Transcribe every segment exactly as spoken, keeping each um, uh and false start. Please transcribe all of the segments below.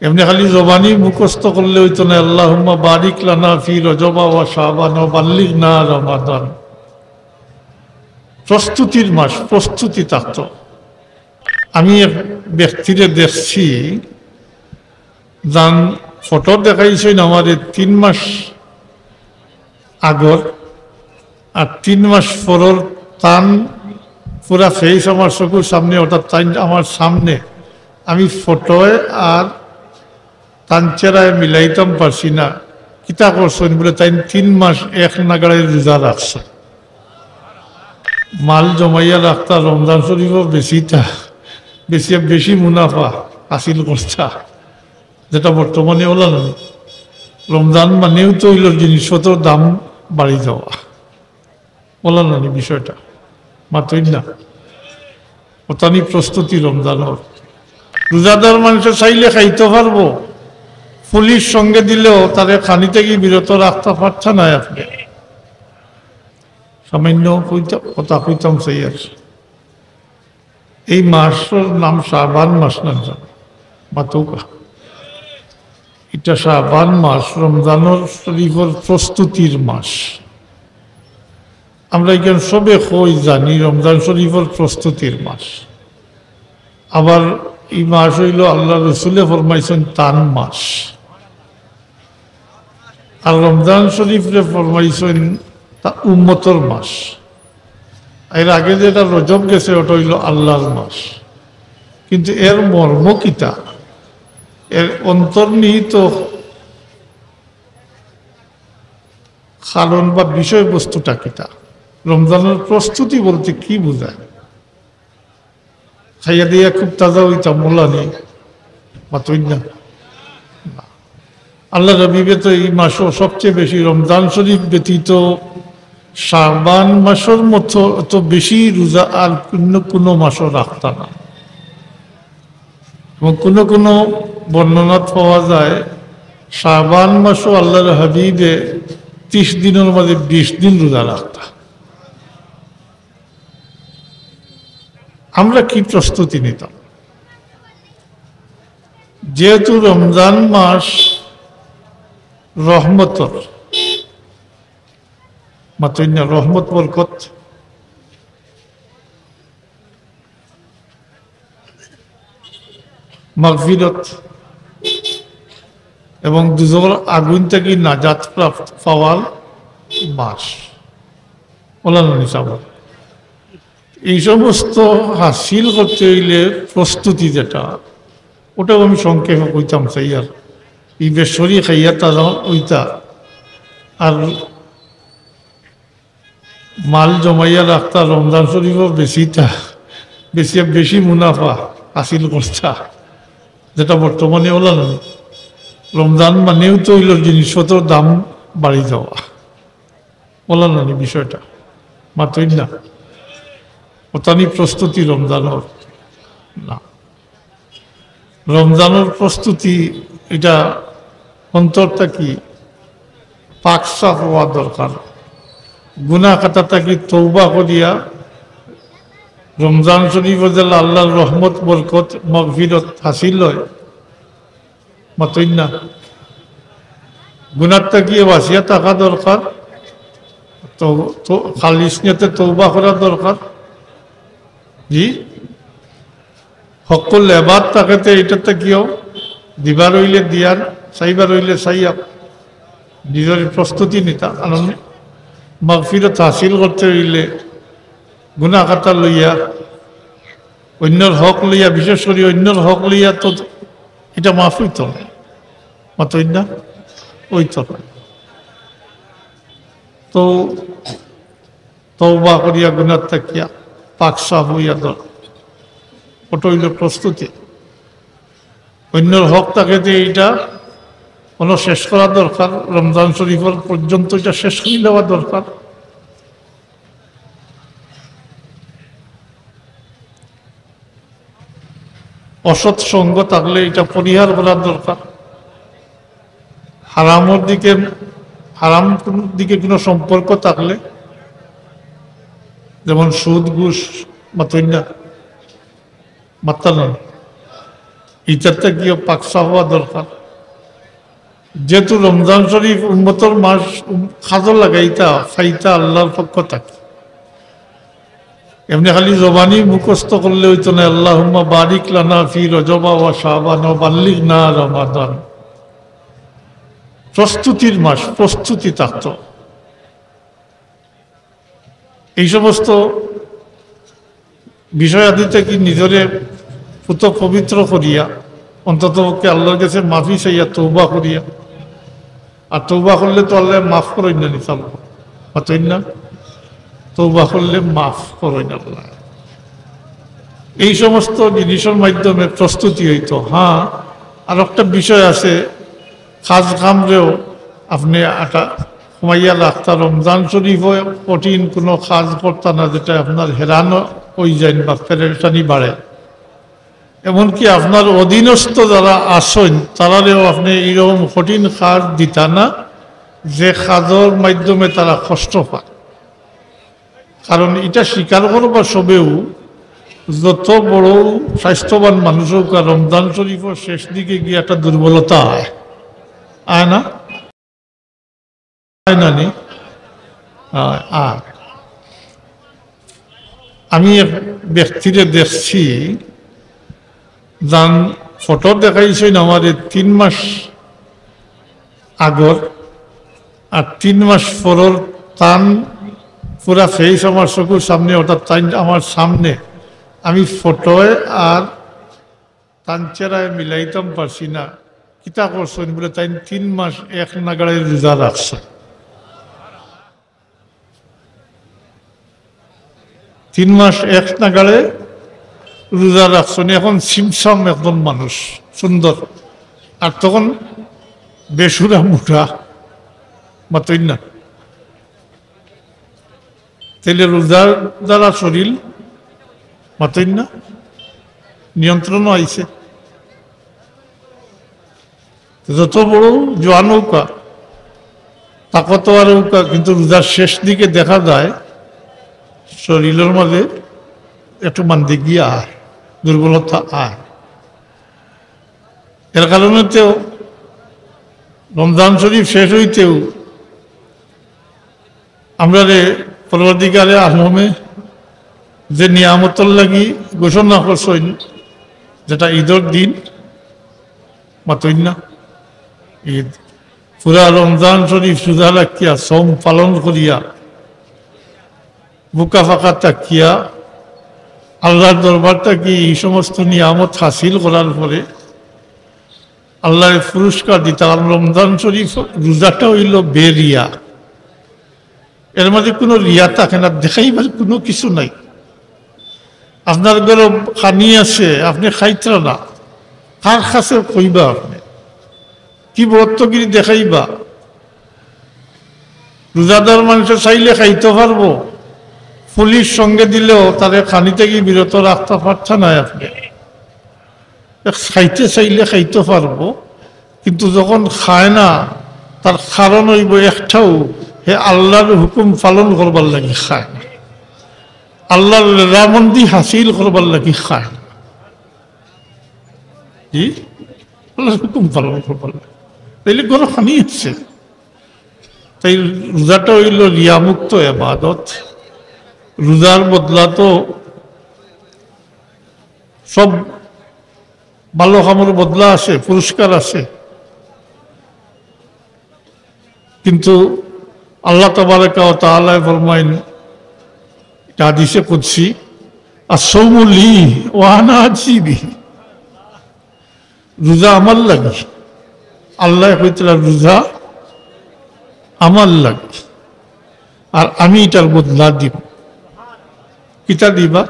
এমনি খালি জবানি মুখস্থ করলে অইতো না, "আল্লাহুম্মা বারিক লানা ফি রজবা ওয়া শাবান ওয়া বাল্লিগনা রমাদান।" প্রস্তুতির মাস, প্রস্তুতি থাকতো। আমি এক ব্যক্তিরে দেখছি, যান ফটো দেখাইছইন আমারে তিন মাস আগর, আর তিন মাস পরর তান পুরা ফেস আমার চকুর সামনে, অর্থাৎ তাইন আমার সামনে। আমি ফটোয় আর তান চেহারায় মিলাইতাম পারছি না। কিতা করছইন বুলে, তাইন তিন মাস এক নাগাড়ে রোজা রাখছইন। মাল জমাইয়া রাখতা, রমজান শরীফও বেচিতা, বেচিয়া বেশি মুনাফা হাসিল করতা, যেটা বর্তমানে অলা নানি। রমজান মানেউ তো অইলো জিনিসপত্রর দাম বাড়ি যাওয়া, অলা নানি বিষয়টা, মাতইন না। অতানি প্রস্তুতি রমজানর। রোজাদার মানষে চাইলে খাইতো পারবো, পুলিশ সঙ্গে দিলেও তারে খানি থাকি বিরত রাখতা পারতা নায় আপনে। সামান্য কইতা-, কথা কইতাম চাইয়ার। এই মাসর নাম শাবান মাস না জানো? মাতউক্কা। ইটা শাবান মাস, রমজানর শরীফর প্রস্তুতির মাস। আমরা ইখান সবে কই জানি রমজান শরীফর প্রস্তুতির মাস। আবার ই মাস অইলো আল্লার রসুলে ফরমাইছইন তান মাস। আর রমজান শরীফরে ফরমাইছইন তা উম্মতর মাস। এর আগে যেটা রজব গেছে, ওটা অইলো আল্লার মাস। কিন্তু এর মর্ম কিতা? এর অন্তর্নিহিত কারণ বা বিষয়বস্তুটা কিতা? রমজানর প্রস্তুতি বলতে কি বুঝায়? খাইয়া দিয়া খুব তাজা অইতাম, অলা নি? মাতইন না। না। আল্লার হাবিবে তো ই মাসো সবচেয়ে বেশি, রমজান শরীফ ব্যতীত শাবান মাসর মতো অত বেশি রোজা আর অন্য কোনো মাসো রাখতা না। এবং কোনো কোনো বর্ণনাত পাওয়া যায়, শাবান মাসো আল্লার হাবিবে ত্রিশ দিনর মাঝে বিশ দিন রোজা রাখতা। আমরা কি প্রস্তুতি নিতাম? যেহেতু রমজান মাস রহমতর, মাতইন না, রহমত বরকত, মাগফিরত এবং দুজখর আগুন থাকি নাজাত প্রাপ্ত পাওয়ার মাস। অলা নানি সাব, এই সমস্ত হাসিল করতে অইলে প্রস্তুতি যেটা, ওটাও আমি সংক্ষেপে কইতাম চাইয়ার। ই বেশি খাইয়া তাজা অইতা, আর মাল জমাইয়া রাখতা, রমজান শরীফও বেচিতা, বেচিয়া বেশি মুনাফা হাসিল করতা, যেটা বর্তমানে অলা নানি। রমজান মানেউ তো অইলো জিনিসপত্রর দাম বাড়ি যাওয়া। অলা নানি বিষয়টা, মাতইন না। অতানি প্রস্তুতি রমজানর না। রমজানর প্রস্তুতি, এটা অন্তর থাকি পাক সাফ অওয়া দরকার। গুনাহ খাতা থাকি তওবা করিয়া রমজান শরীফ অইলে আল্লার রহমত, বরকত, মাগফিরত হাসিল অয়। মাতইন না। গুনাহ থাকি বাঁচিয়া থাকা দরকার। তো, তো খালিস নিয়তে তওবা করা দরকার। জি, হক্কুল এবাদ থাকেতে ইটাতে কিও, দিবার অইলে দিয়ার, চাইবার অইলে চাইয়া, নিজর প্রস্তুতি নিতা। কারণ মাগফিরত হাসিল করতে অইলে গুনাহ খাতা লইয়া, অইন্যর হক লইয়া, বিশেষ করি অইন্যর হক লইয়া তো ইটা মাফ অইতো নায়। মাতইন না? অইতো নায়। তো তওবা করিয়া গুনাহ থাকিয়া পাক সাফ অইয়া দর, ওটা অইলো প্রস্তুতি। অইন্যর হক থাকেতে ইটা কোনো শেষ করা দরকার, রমজান শরীফর পর্যন্ত ইটা শেষ করি দেওয়া দরকার। অসৎ সঙ্গ থাকলে ইটা পরিহার করার দরকার। হারামর দিকে, হারাম কোন দিকে কোনো সম্পর্ক থাকলে, যেমন সুদ, ঘুষ, মাতইন না, মাততা না, ইটার থাকিও পাক সাফ অওয়া দরকার। যেহেতু রমজান শরীফ উম্মতর মাস, উম, কাজো লাগাইতা, পাইতা আল্লাহর পক্ষ থাকি। এমনে খালি জবানি মুখস্থ করলে অইতো নায়, "আল্লাহুম্মা বারিক লানা ফি রজবা ওয়া শাবান ওয়া বাল্লিগনা রমাদান।" প্রস্তুতির মাস, প্রস্তুতি থাকতো। এই সমস্ত বিষয় আদি থাকি নিজরে পুত পবিত্র করিয়া, অন্তত পক্ষে আল্লাহর কাছে মাফি চাইয়া, তওবা করিয়া। আর তওবা করলে তো আল্লাহ মাফ করইন না, নিতাম মাতইন না, তওবা করলে মাফ করইন আল্লাহ। এই সমস্ত জিনিসের মাধ্যমে প্রস্তুতি অইতো। হ্যাঁ, আর একটা বিষয় আছে, কাজ কামরেও আপনে আটা কমাইয়া রাখতা। রমজান শরীফও কঠিন কোনো কাজ করতা না, যেটা আপনার হেরান অই যায় বা পেরেশানি বাড়ে। এমনকি আপনার অধীনস্থ যারা আছইন, তারারেও আপনে এইরকম কঠিন কাজ দিতা না, যে কাজর মাধ্যমে তারা কষ্ট পায়। কারণ ইটা স্বীকার করবা সবেউ, যত বড় স্বাস্থ্যবান মানুষ অউক, আর রমজান শরীফর শেষ দিকে গিয়া একটা দুর্বলতা আয়, আয় না? আয় না নি? আয়, আয়। আমি এক ব্যক্তিরে দেখছি, যান ফটো দেখাইছইন আমারে তিন মাস আগর, আর তিন মাস পরর তান পুরা ফেস আমার চকুর সামনে, অর্থাৎ তাইন আমার সামনে। আমি ফটোয় আর তান চেহারায় মিলাইতাম পারছি না। কিতা করছইন বুলে, তাইন তিন মাস এক নাগাড়ে রোজা রাখছইন। তিন মাস এক নাগাড়ে রোজা রাখছইন, এখন ছিমছাম একজন মানুষ, সুন্দর, আর তখন বেসুরা মুটা, মাতইন না। তাইলে রোজার দ্বারা শরীর, মাতইন না, নিয়ন্ত্রণও আইছে। যত বড় জোয়ান অউক্কা, তাকতওয়ার অউক্কা, কিন্তু রোজার শেষ দিকে দেখা যায় শরীরের মাঝে একটু মান্দিগিয়া আয়, দুর্বলতা আয়। এর কারণে তো রমজান শরীফ শেষ অইতেউ আমরারে পরওয়ারদিগারে আলমে যে নিয়ামতর লাগি ঘোষণা করছইন, যেটা ঈদর দিন, মাতইন না, ঈদ, পুরা রমজান শরীফ রোজা রাখিয়া, সওম পালন করিয়া, ভুকা ফাকা থাকিয়া, আল্লাহর দরবার থাকি এই সমস্ত নিয়ামত হাসিল করার পরে আল্লাহর পুরস্কার দিতা। কারণ রমজান শরীফ রোজাটা অইলো বেরিয়া, এর মাঝে কোনো রিয়া থাকে না, দেখাইবার কোনো কিছু নাই। আপনার ঘরো খানি আছে, আপনে খাইতরা না, কার কাছে কইবা আপনে? কি বড়ত্বগিরি দেখাইবা? রোজাদার মানষে চাইলে খাইতো পারবো, পুলিশ সঙ্গে দিলেও তারে খানি থাকি বিরত রাখতা পারতা নায় আপনে। খাইতে চাইলে খাইতো পারবো, কিন্তু যখন খায় না, তার কারণ অইবো একটাউ, হে আল্লাহর হুকুম পালন করবার লাগি খায় না, আল্লাহর রেজামন্দি হাসিল করবার লাগি খায় না। জি, আল্লাহর হুকুম পালন করবার লাগি। তাইলে ঘরো খানি আছে। তাই রোজাটা অইলো রিয়ামুক্ত এবাদত। রোজার বদলা তো সব ভালো কামর বদলা আছে, পুরস্কার আছে। কিন্তু আল্লাহ তাবারাকা ওয়া তাআলায় ফরমাইন, এটা হাদিসে কুদসি, "আস-সাওমু লি ওয়া আনা আজজি বিহি।" রোজা আমার লাগি। আল্লায় কইতরা, "রোজা আমার লাগি, আর আমি ইটার বদলা দিমু।" কিতা দিবা?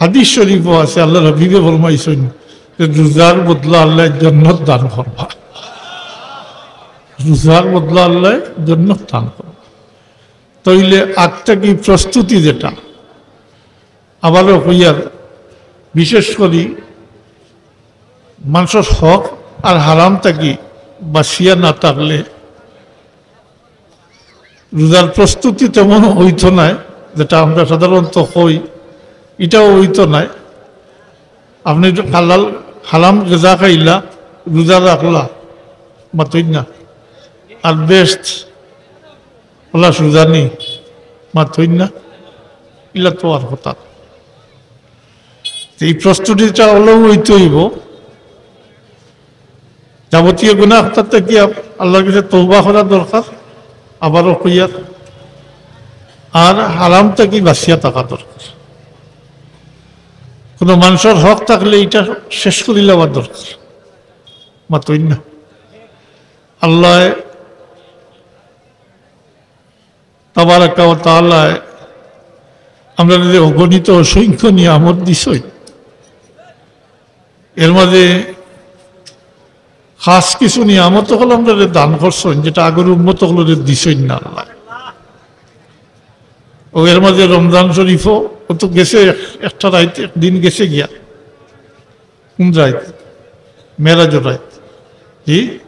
হাদিস শরীফও আছে, আল্লাহর হাবিবে ফরমাইছইন যে রোজার বদলা আল্লায় জান্নাত দান করবা। রোজার বদলা আল্লায় জান্নাত দান করবা। তাইলে আগ থাকি প্রস্তুতি যেটা, আবারও কইয়ার, বিশেষ করি মানষর হক আর হারাম থাকি বাঁচিয়া না থাকলে রোজার প্রস্তুতি তেমন অইতো নায়, যেটা আমরা সাধারণত কই, ইটাও অইতো নায়। আপনে একটু হালাল হারাম গেজা খাইলা, রোজা রাখলা, মাতইন না। আর বেহেস্ত অলা সুজানি, মাতইন না। ইলা তো আর কথা। তো এই প্রস্তুতিটা অলাউ অইতে অইবো। যাবতীয় গুনাহ অর্থাৎ কি আপ-, আল্লাহর কাছে তওবা করা দরকার, আবারও কইয়ার। আর হারাম থাকি বাঁচিয়া থাকা দরকার। কোনো মানুষর হক থাকলে ইটা শেষ করি লওয়ার দরকার। মাতইন না। আল্লাহ তাবারাকা ওয়া তাআলায় আমরারে অগণিত অসংখ্য নিয়ামত দিছইন। এর মাঝে খাস কিছু নিয়ামত অকল আমরারে দান করছইন, যেটা আগর উম্মত অকলরে দিছইন না আল্লাহ। ও এর মাঝে রমজান শরীফও, ও তো গেছে এক-, একটা রাইত, একদিন গেছে গিয়া। কোন রাইত? মেরাজর রাইত। জি?